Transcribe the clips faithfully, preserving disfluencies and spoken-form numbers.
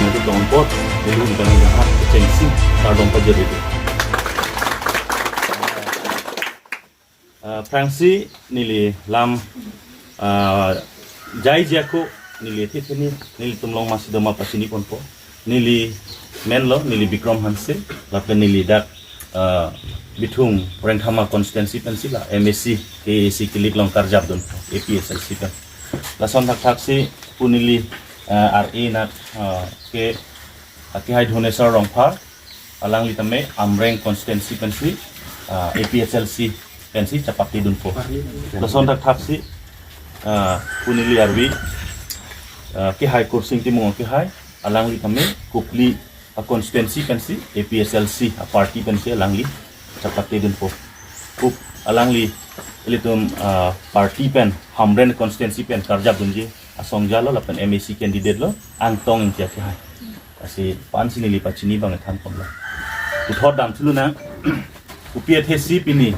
Nanti tongpot, neli bang jahat kechengsi, kardom pajir itu. Ah, aphrangsi neli lam, ah, jaiji ako neli thit ini, nelitum long masi doma pachini ponpo. Neli menlo, neli Bikram Hanse, lapen neli dak, ah, Bithung Rengthama constituency pensi la M A C, K A A C kilik long karjap dun, A P H L C pen. Lason thakthaksi pu neli, ah, R A nak, ah, ke, ah, kehai Dhuneswar Rongphar, alangli tame Amreng constituency pensi, ah, A P H L C pensi chapate dunpo. Lason thakthaksi, ah, pu neli arvi, ah, kehai Kursing Timung kehai, alangli tame Kopili a constituency pensi, A P H L C a party pensi alangli chapate dunpo. Kuk alangli ilitum, ah, party pen, Hamren constituency pen karjap dunji asong jalo lapen M A C candidate lo, Angtong Ingti kehai. Lasi pensi neli pachini bang than ponlo. Puthot dam thulonang, kopi athesi pini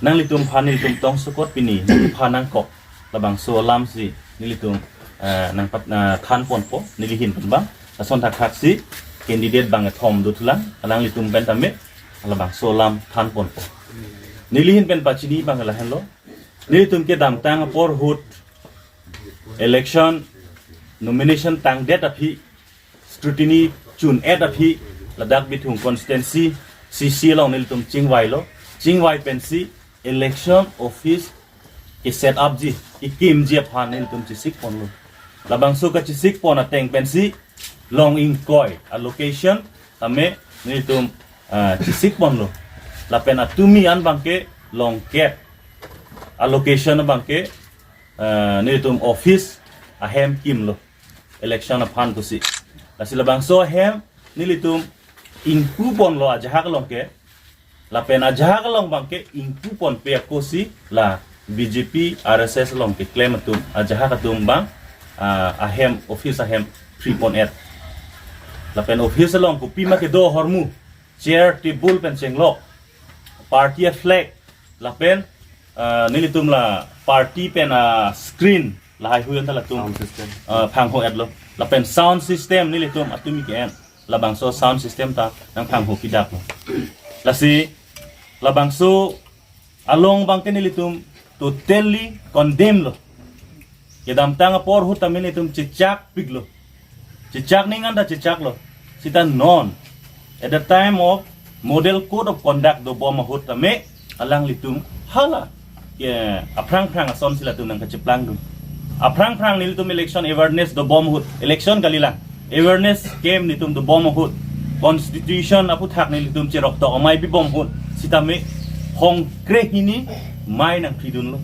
nanglitum aphan nelitum tong sokot pini nangphan nangkok. Labangso alamsi nelitum, eh, nangpat, eh, than ponpo, neli ahin pen bang. Lason thakthaksi candidate bang kethom dothulang, alanglitum pen tame labangso alam than ponpo. Neli ahin pen pachini bang lahenlo. Nelitum kedamtang apor ahut election nomination tangdet aphi, scrutiny chun-et aphi, ladak Bithung constituency C C along nelitum chingvailo. Chingvai pensi election office ke-set up ji, kekimji aphan nelitum chesik ponlo. Labangso kachesik pon ateng pensi long ingkoi a location tame nelitum, ah, chesik ponlo. Lapen atumi an bangke long kep a location bangke, ah, nelitum office ahem kimlo, election aphan pusi. Lasi labangso ahem nelitum ingpu ponlo ajahak along ke. Lapen ajahak along bangke ingpu ponpe akosi la B J P R S S along keklem atum, ajahak atum bang, ah, ahem, office ahem free pon-et. Lapen office along kopima kedo ahormu, chair, table pen chenglok, party a flag, lapen, ah, nelitum la party pen a screen lahai hui anta latum, sound system, ah, phangho-etlo. Lapen sound system nelitum atumi ke-en, labangso sound system ta nangphangho kidaklo. Lasi labangso along bangke nelitum totally condemn lo. Kedamtang apor ahut tame nelitum chechakpiklo. Chechak ning anta chechaklo. Sita non, at the time of model code of conduct dobom ahut tame alanglitum hala, ya, aphrang-phrang asonsi latum nangkacheplangdun. Aphrang-phrang nelitum election awareness dobom ahut, election kalilang, awareness camp nelitum dobom ahut, constitution aputhak nelitum cheroktok amei bibom ahut sitame hongkre hini mei nangphridunlo.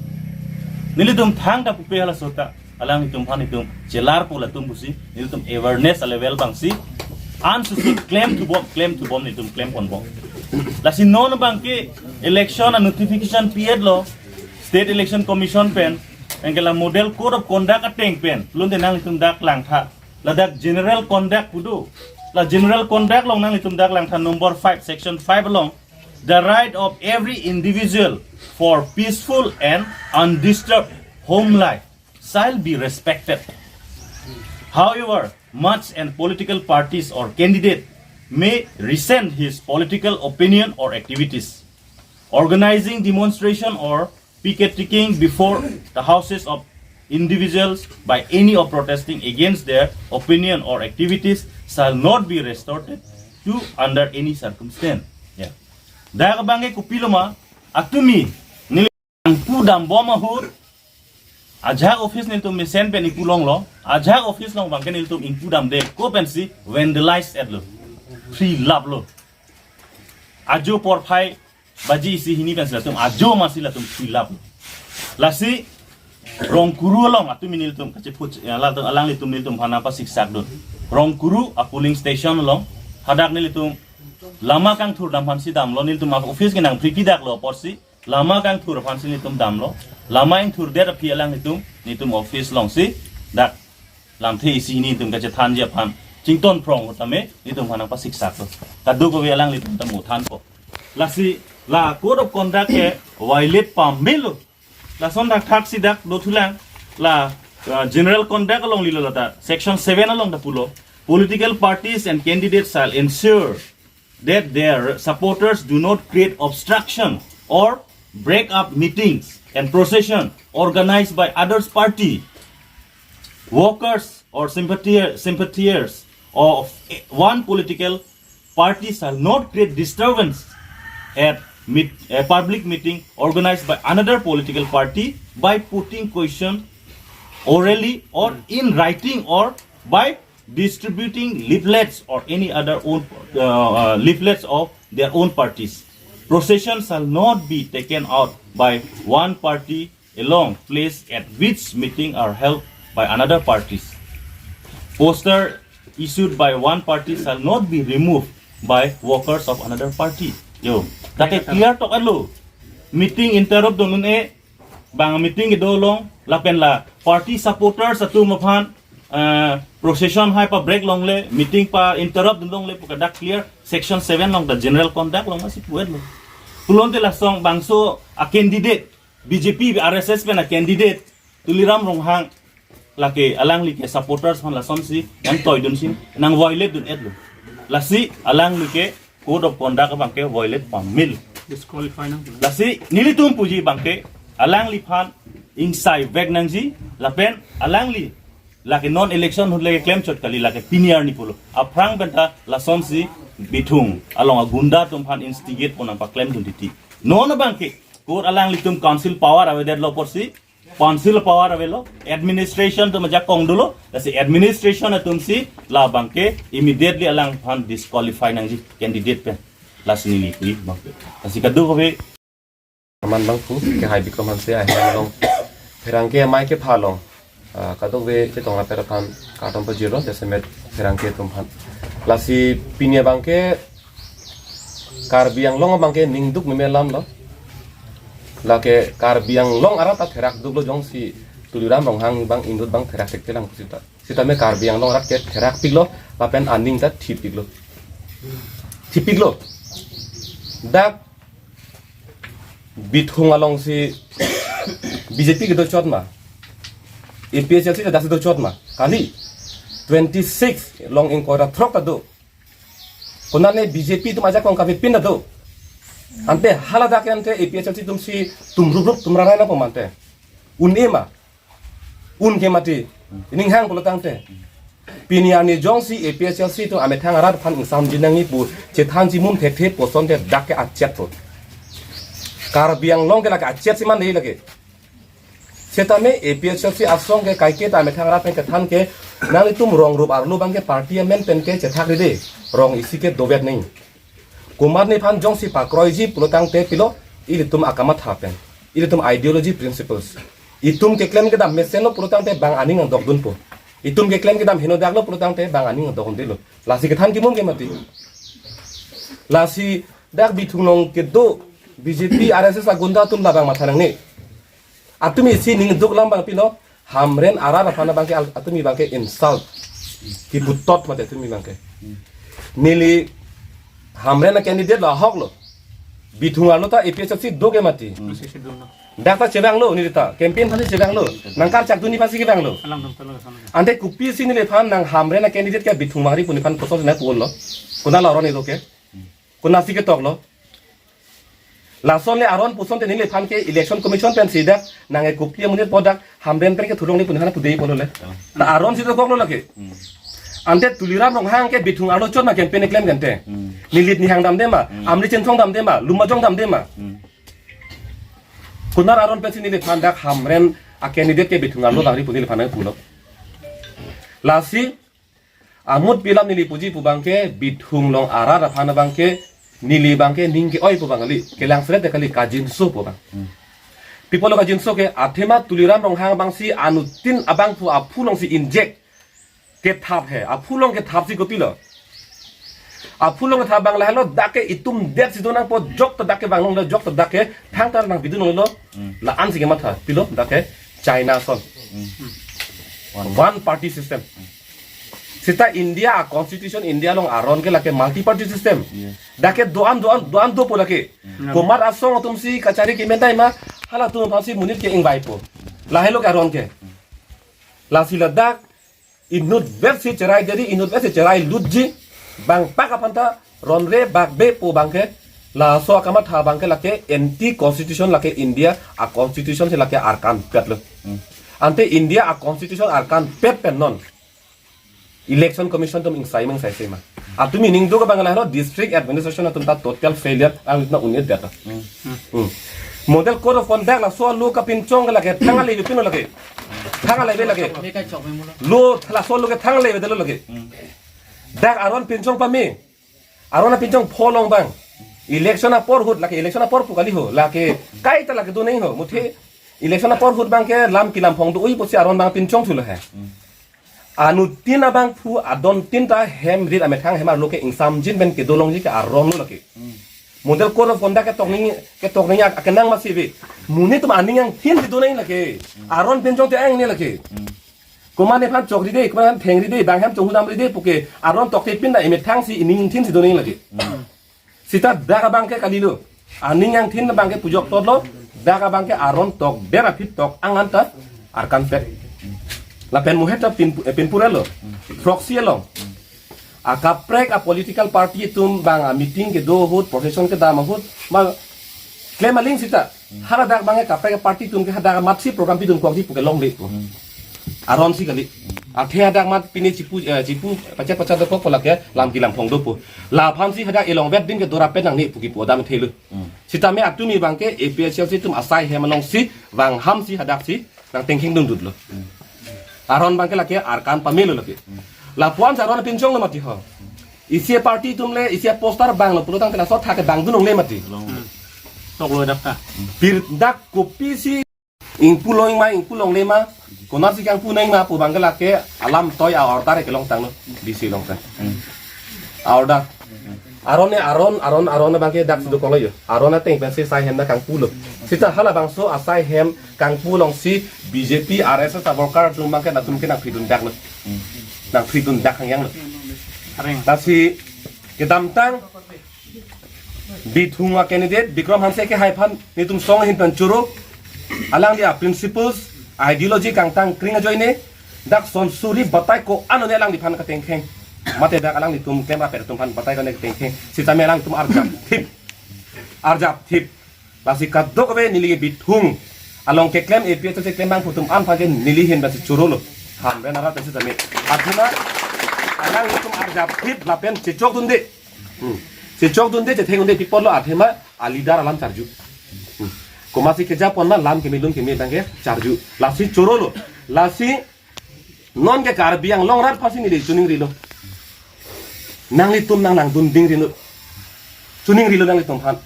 Nelitum thangta pupe halaso ta, alanglitum aphan nelitum chelarpo latum pusi, nelitum awareness a level bangsi an susi claim thubom, claim thubom, nelitum claim ponbom. Lasi non bangke election a notification pi-etlo State Election Commission pen, anke la model code of conduct ateng pen, lun tenang nelitum dak langtha. Ladak general conduct pu do. La general conduct along nanglitum dak langtha number five, section five along, the right of every individual for peaceful and undisturbed home life shall be respected. However, much and political parties or candidate may resent his political opinion or activities. Organizing demonstration or picketing before the houses of individuals by any of protesting against their opinion or activities shall not be resorted to under any circumstance. Ya. Dak bangke kopiloma, atumi neli ingpu dambom ahut, ajahak office nelitum mesen pen ingpu longlo, ajahak office along bangke nelitum ingpu damde, ko pensi vandalize-etlo, phrilaplo. Ajo porphai baji isi hini pensi latum ajo masi latum phrilaplo. Lasi Rongkuru along atumi nelitum kachepu, ya, latum, alanglitum nelitum aphan nangpasiksakdun. Rongkuru a polling station along, hadak nelitum lama kangthur dam aphansi damlo, nelitum office kenang priki daklo apotsi lama kangthur aphansi nelitum damlo. Lama ingthurdet aphi alanglitum nelitum office alongsi dak lamthe isi nelitum kachethanji aphan chington phrong tame nelitum aphan nangpasiksaklo. Kadokave alanglitum ta mo thanpo. Lasi la code of conduct ke violate pamelo. Lason dak thaksi dak dothulang, la uh, general conduct along lilo lata section seven along ta pulo, political parties and candidates shall ensure that their supporters do not create obstruction or break up meetings and procession organized by others party, workers or sympathizer, sympathizers of one political party shall not create disturbance at meet, a public meeting organized by another political party by putting question orally or in writing or by distributing leaflets or any other own uh, uh, leaflets of their own parties. Procession shall not be taken out by one party along place at which meeting are held by another parties. Poster issued by one party shall not be removed by workers of another party. Yo, tate clear tok alo. Meeting interrupt dun un-e, bang meeting kedo along lapen la party supporters atum aphan uh, procession hai pa break longle, meeting pa interrupt dun longle pu kadak clear section seven along ta general conduct along masi pu-etlo. Pulote lason bangso a candidate, B J P, R S S pen a candidate Tuliram Ronghang, lake alangli ke supporters aphan lasonsi nangtoidunsi nang violate dun-etlo. Lasi alangli ke code of conduct abangke violate pamelo. Disqualify nang. Lasi nelitum puji abangke alangliphan ingsai vek nangji lapen alangli lake non election ahut lake klemchot kali, lake pini arni pulo. Aphrang penta lasonsi Bithung along agunda atum aphan instigate pon nangpaklemdun titi. Non abangke code alanglitum council power avedetlo apotsi, council power avelo, administration atum ajakong dolo, lasi administration atumsi labangke immediately alangphan disqualify nangji candidate pen. Lasi neli pu-i abangke. Lasi kadokave. Aman bangphu, kehai Bikram Hanse, ahem along pherangke amei kepha along, ah, kadokave chetong aper aphan kardom pajirlo, jasemet pherangke atum aphan. Lasi pini abangke Karbi Anglong abangke ningduk meme alamlo. Lake Karbi Anglong arat ta therakduklo, jongsi Tuliram Ronghang bang inut bang therak thekthelang pusita. Sitame Karbi Anglong arat ke therakpiklo, lapen aning ta thipiklo. Thipiklo. Dak Bithung alongsi B J P kedochot ma, A P H L C ta daksi dochot ma. Kali twenty-six along ingkoi ra throk ta do. Konane B J P atum ajakong kave pin ta do. Ante haladak ke ante A P H L C atumsi tum rup rup tum rarai nangpo ma ante. Un-e ma. Un ke mati. Ning hang pulo tangte, pini arni jongsi A P H L C atum amethang arat aphan ingsamji nangji pu chethanji mum thekthe pu asonte dak ke achet to. Karbi Anglong ke lake achet si man dei lake. Setame A P H L C asong ke kaike ta amethang arat pen kethan ke, nanglitum rong rup arlo abangke party amen pen ke chethak ride. Rong isi ke dovet nangji. Komat nephan jongsi pakroiji pulo tangte pilo, ilitum akamatha pen, ilitum ideology principles. Itum keklem kedam mesenlo pulo tangte bang aning angdok dunpo. Itum keklem kedam henodaklo pulo tangte bang aning angdok dundelo. Lasi kethan kimum ke mati. Lasi dak Bithung along kedo B J P R S S agunda atum labang matha nangne. Atum isi ningduk alam abang pilo, Hamren arat aphan abangke al-, atum abangke insult. Kiputot mati atum abangke. Neli Hamren a candidate lo, ahok lo. Bithung arlo ta A P H L C do ke mati. Dak ta chevanglo neli ta. Campaign aphansi chevanglo. Nangkarchak dunji aphansi kevanglo. Ante kopisi neliphan nang Hamren a candidate ke Bithung vangri pu nephan koson si nangpu-etlo. Konat la aron kedo ke? Konatsi ketoklo? Lason le aron pusonte neliphan ke Election Commission pensi dak nang e kopli amonit po dak Hamren pen ke thurong le pu nephan pudei pulo le. Ta aron si dokoklo lake. Ante Tuliram Ronghang ke Bithung arlo chot ma campaign eklem kante. Nilit nihang damde ma, amri chinthong damde ma, lum ajong damde ma. Konat aron pensi neliphan dak Hamren a candidate ke Bithung arlo vangri pu neliphan nangpulo. Lasi amut pilam neli puji pu abangke, Bithung along arat aphan abangke, neli abangke ning ke-oi pu abang kali, kelang seret kali, kajinso pu abang. Pi apotlo kajinso ke, athema Tuliram Ronghang abangsi anuttin abangphu aphu alongsi injek. kethap he, aphu along kethap si kopilo. Aphu along kethap abang lahelo, dak ke itum det si do nangpo, jok ta dak ke vang longlo, jok ta dak ke thangta nang bidun longlo. La-an si kematha pilo, dak ke China ason. One party system. Seta India a constitution, India along aron ke lake multi party system. Yes. Dak ke do-an do-an do-an dopo lake. Komat asong atum si kachari kementai ma, halatum aphan si monit ke ingvaipo. Lahelo ke aron ke. Lasi ladak inutvet si cherai deri, inutvet si cherai lutji, bang pak aphan ta ronre bakbe pu abang ke, laso akamatha abang ke lake anti constitution, lake India a constitution si lake arkan petlo. Ante India a constitution arkan pet pen non Election Commission atum ingsai meng sai sema. Atum ining do ke abang lahelo, district administration atum ta total failure, ang itna unit data. Model Code of Conduct laso lo kapinchong ke lake, thang ale pino lake. Thang ale be lake. Lo laso lo ke thang ale be delo lake. Dak aron pinchong pame. Aron apinchong pho along abang. Election apor ahut lake, election apor pu kali ho. Lake kaita lake do nang ho. Muthe election apor ahut abang ke lam kelam phong do-oi pusi aron abang pinchong thulo he. Anuttin abangphu adontin ta hem rit amethang hem arlo ke ingsamjin pen kedo longji ke aron lo lake. Model Code of Conduct ketok ning, ketok ning akenang masi be. Monit atum aning angthin si do nang lake. Aron pinchong te ang ne lake. Komat nephan chokri de, komat nephan thengri de, bang hem chonghudamri de puke aron tokte pin ta emethang si ining angthin si do nang lake. Seta dak abang ke kalilo. Aning angthin abang ke pujok totlo, dak abang ke aron tokdet aphi tok-ang anta arkan pet. Lapen muhet ta pin, eh, pinpur elo. Proxy along. Akaprek a political party atum abang a meeting kedo ahut, procession kedam ahut, ma klem aling seta. Haladak abang ke kaprek a party atum ke hadak amat si program pidun kokji puke longle pu. Aron si kali. Athe hadak amat pine chipu, eh, chipu pachet pachet dokok pu lake lam kelam phong dopo. Laphan si hadak elongvet din ke dorap pen nangne pu kipu adam thelo. Sitame atum abang ke A P H L C atum asai hem along si vang ham si hadak si nang tengking dundut lo. Aron abang ke lake arkan pamelo lake. Lapuan si aron pinchong lo mati ho. Isi a party atum le, isi a poster abang lo pulo tangte laso athak ke bang dunong le mati. Toklo dak ta. Pir dak kopisi ingpu long ma, ingpu longle ma, konat si kangpu nang ma pu abang ke lake alam toi a order kelong tanglo, D C along tang. A order. Aron ne aron, aron, aron abang ke dak si dokok lo yo. Aron ateng pensi sai hem dak kangpulo. Seta halabangso asai hem kangpu along si B J P, R S S a worker atum abang ke latum ke nang phridun dak lo. Nang phridun dak hangyang lo. Areng. Lasi kedamtang Bithung a candidate Bikram Hanse ke hai aphan netum song ahin pen choro, alangli a principles, ideology kangtang kring ajoine, dak son suri batai ko-an one alangliphan katengkheng. Mate dak alanglitum klem rapet atum aphan batai ko-an katengkheng. Sitame alangtum arjap thip. Arjap thip. Lasi kadokave neli Bithung along keklem A P H L C keklem abangphu atum an aphan ke neli ahin pensi choro lo. Hamren arat pensi tame. Athema alanglitum arjap thip lapen chechok dunde. Hmm. Chechok dunde, chetheng dunde pi apotlo athema a leader alam charju. Hmm. Komatsi kejapon ma lam keme lun keme abang ke charju. Lasi choro lo. Lasi non ke Karbi Anglong arat aphansi neli choningrilo. Nanglitum nang nangdun dingri lo. Choningrilo nanglitum aphan.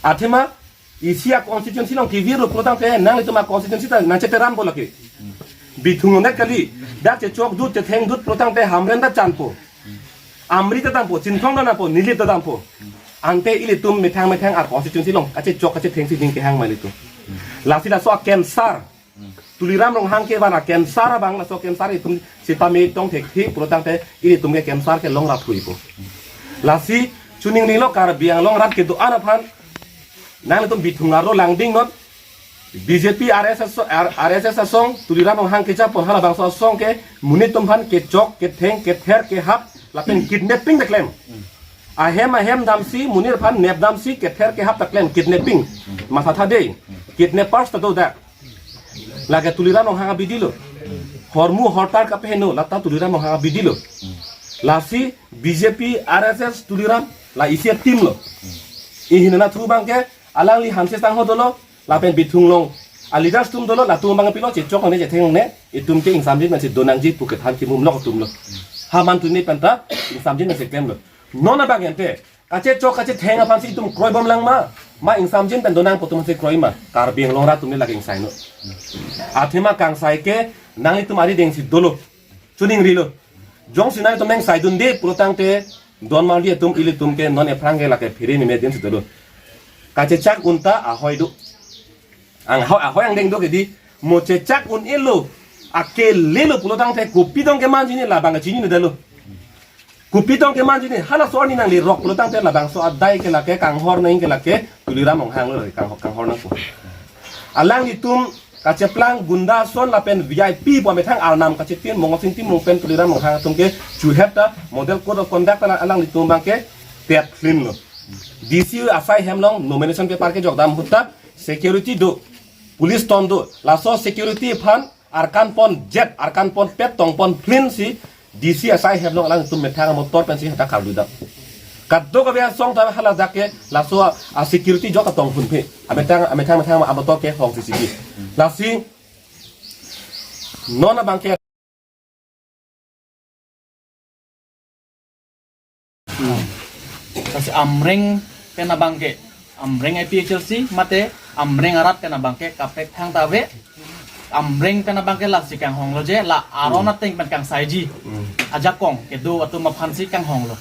Athema isi a constituency along kevir lo pulo tangte nanglitum a constituency ta nang cheteram po lake. Bithung onek kali, dak chechok dut chetheng dut pulo tangte Hamren ta chanpo. Amri ta dampo, Chinthong ta dampo, Nilip ta dampo. Ante ilitum methang methang a constituency along kachechok kachetheng si ning kehang ma ilitum. Lasi laso a cancer. Tuliram Ronghang kevan a cancer abang laso cancer itum sitame tong thekthe pulo tangte ilitum ke cancer ke longrap thuipo. Lasi choningrilo Karbi Anglong arat kedo-an aphan nanglitum Bithung arlo langding non. B J P R S S, R-, R S S asong, Tuliram Ronghang kejapon halabangso asong ke monit atum aphan kechok, ketheng, kether, kehap, lapen kidnapping ta klem. Ahem ahem damsi, monit aphan nep damsi, kether, kehap ta klem, kidnapping. Mathatha dei, kidnappers ta do dak. Lake Tuliram Ronghang abidi lo. Hormu hortar kapeheno, lata Tuliram Ronghang abidi lo. Lasi B J P, R S S, Tuliram, la isi a team lo. Ihin anatthu abang ke, alangli Hanse Sangho dolo, lapen Bithung along a leaders atum dolo, latum abang pilo, chechok ne, chetheng ne, itum ke ingsamjin pensi donangji pu kethan kimum lok atum lo. Haman tuni penta, ingsamjin pensi klem lo. Non abang ente, kachechok kachetheng aphansi itum kroibom lang ma, ma ingsamjin pen donang pu atum si kroi ma, Karbi Anglong arat atum le lake ingsaino. Athema kangsai ke, nanglitum arideng si dolo. Tuning rilo. Jongsi nangtum nangsaidunde pulotangte don marli atum ilitum ke non aphrang ke lake phere meme din si dolo. Kachechak unta ahoi do. Ang ahoi, ahoi angdeng do ke di. Mo chechak un-elo. Akelelo pulotangte kopi tong kemanji ne labang chinine detlo. Kopi tong kemanji ne halaso arni nanglerok pulotangte labangso adai ke lake kanghor nang ke lake Tuliram Ronghang lo lake kang, kanghor nangpo. Alanglitum kacheplang gunda ason lapen V I P pu amethang arnam kachetin Mongorsing Timung pen Tuliram Ronghang atum ke chuhep ta model code of conduct ta alanglitum abang ke tet clean lo. D C asai hem along nomination paper kejok dam ahut ta security do, police ton do, laso security aphan arkan pon jet, arkan pon pet tong pon plin si D C asai hem along alangtum methang amotor pensi hadak karlu dam. Kadokave asong ta haladak ke laso a security jok atong phun phe. Amethang, amethang, methang amotor ke hong C C T V. Lasi non abang ke Lasi Amreng pen abang ke, Amreng A P H L C mate Amreng arat pen abang ke kaprek thangta ave. Amreng pen abang ke lasi kanghong lo je, la aron ateng pen kangsaiji ajakong kedo atum aphansi kanghong lo.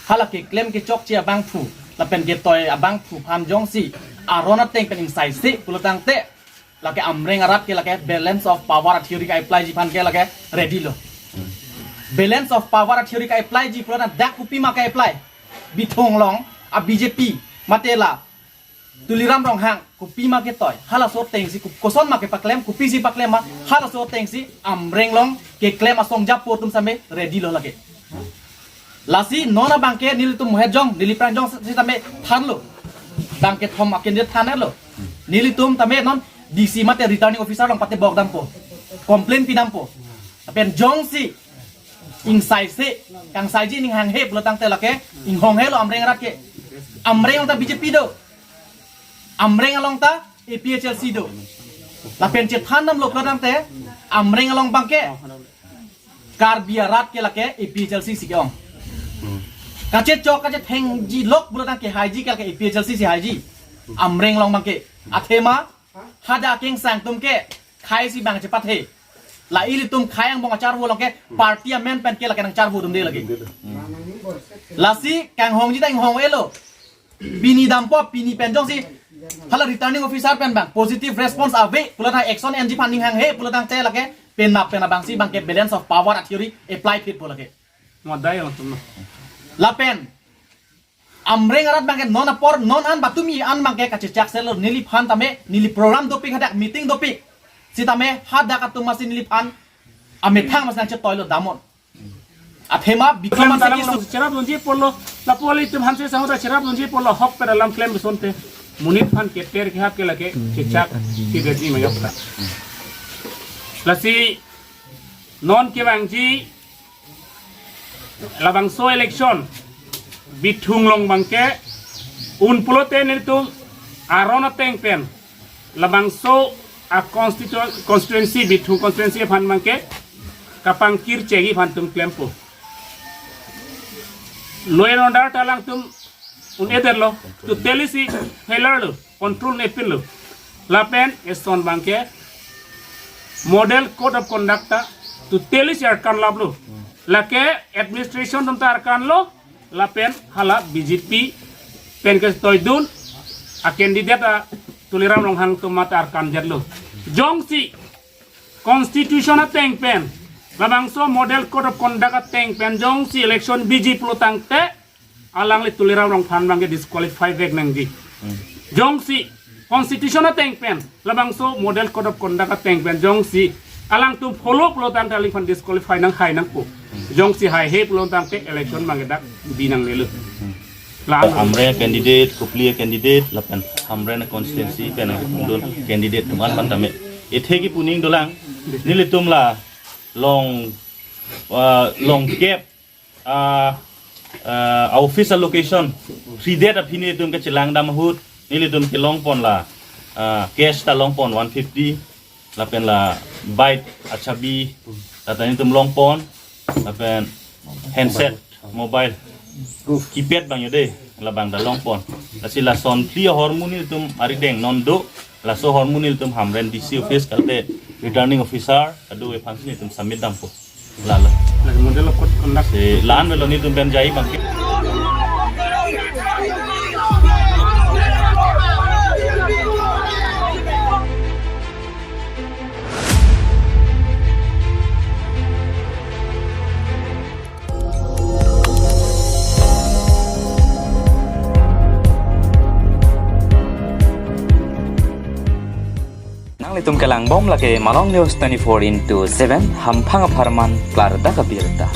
Hala keklem kechokche abangphu lapen ketoi abangphu aphan jongsi aron ateng pen ingsaise pulotangte, lake Amreng arat ke lake balance of power theory ka-apply ji aphan ke lake ready lo. Balance of power theory ka-apply ji pulo na dak kopi ma ka-apply. Bithung along a B J P mate la Tuliram Ronghang kopi ma ketoi. Halaso atengsi ko-, koson ma kepaklem, kopisi paklem ma, halaso atengsi Amreng along keklem asong japo atum same ready lo lake. Lasi non abang ke nelitum mohet jong, neli pran jong sitame thanlo. Bang kethom akin dia thanlo. Nelitum tame non D C mate returning officer along pate bok dampo. Complain pidampo. Lapen jongsi ingsaise, kangsaiji ning hanghe pulotangte lake inghonghe lo Amreng arat ke. Amreng along ta B J P do. Amreng along ta A P H L C do. Lapen chethan damlo pulotangte Amreng along abang ke Karbi arat ke lake A P H L C si ke-ong. Kachechok kachethengji lok pulotang kehaiji ke lake A P H L C si haiji. Amreng along abang ke. Athema hadak akengsang atum ke khai si bang chepathe. La ilitum khai angbong acharvo along ke party amen pen ke lake nangcharvo dunde lake. Lasi kanghongji ta inghong-elo. Pini dampo, pini pen jongsi hala returning officer pen bang positive response ave pulotang action enji aphan ning hanghe pulotangte lake penap penap abangsi abang ke balance of power theory apply phitpo lake. Madai alangtum no. Lapen Amreng arat abang ke non apor non an batumi an abang ke kachechak selo, neliphan tame neli program dopik hadak meeting dopik. Sitame hadak atum masi neliphan amethang masi nangchetoilo damnon. Athema bikram klem masi dalam kisu. Long cherap dunji apotlo, lapu ilitum hanse sangu ta cherap dunji apotlo, hok pen alam klem besonte. Monit aphan keter kehap ke lake chechak si gaji mayok ta. Lasi non kevangji labangso election Bithung along abang ke un pulote nelitum aron ateng pen labangso a constitu-, constituency, Bithung constituency aphan abang ke kapangkirchekji aphan itum klempo. Law and order ta alangtum un-edetlo, totally si failure lo, control nepinlo. Lapen eson abang ke model code of conduct ta totally si arkan laplo. Lake administration atum ta arkanlo, lapen hala B J P pen ketoidun a candidate a Tuliram Ronghang atum mate arkanjetlo. Jongsi constitution ateng pen, labangso model code of conduct ateng pen jongsi election biji pulotangte, alangli Tuliram Ronghang abang ke disqualify vek nangji. Jongsi constitution ateng pen, labangso model code of conduct ateng pen jongsi alangtum follow pulotangte alangphan disqualify nanghai nangpo. Jongsi haihe pulotangte election abang ke dak bi nanglelo. La Amreng candidate, Kopili candidate, lapen Amreng constituency pen dun candidate atum an aphan tame. Itheki puning dolang, nelitum la long, ah, long gap, ah, ah, office allocation, three date aphi nelitum kechelang dam ahut, nelitum kelongpon la, ah, cash ta longpon one fifty, lapen la bike achabi, lapen nelitum longpon, lapen handset, mobile, keypad abang yo de, labang ta longpon. Lasi lason phli ahormu nelitum arideng non do, laso ahormu nelitum Hamren D C office kalte returning officer, kadokave aphansi nelitum submit dampo. Lalo. Lagi model of code conduct. Si lan melo ni tum pen jai bangke. Nanglitum kelang bom lake Malong News twenty-four into seven, hamphang apharman klardak abirta.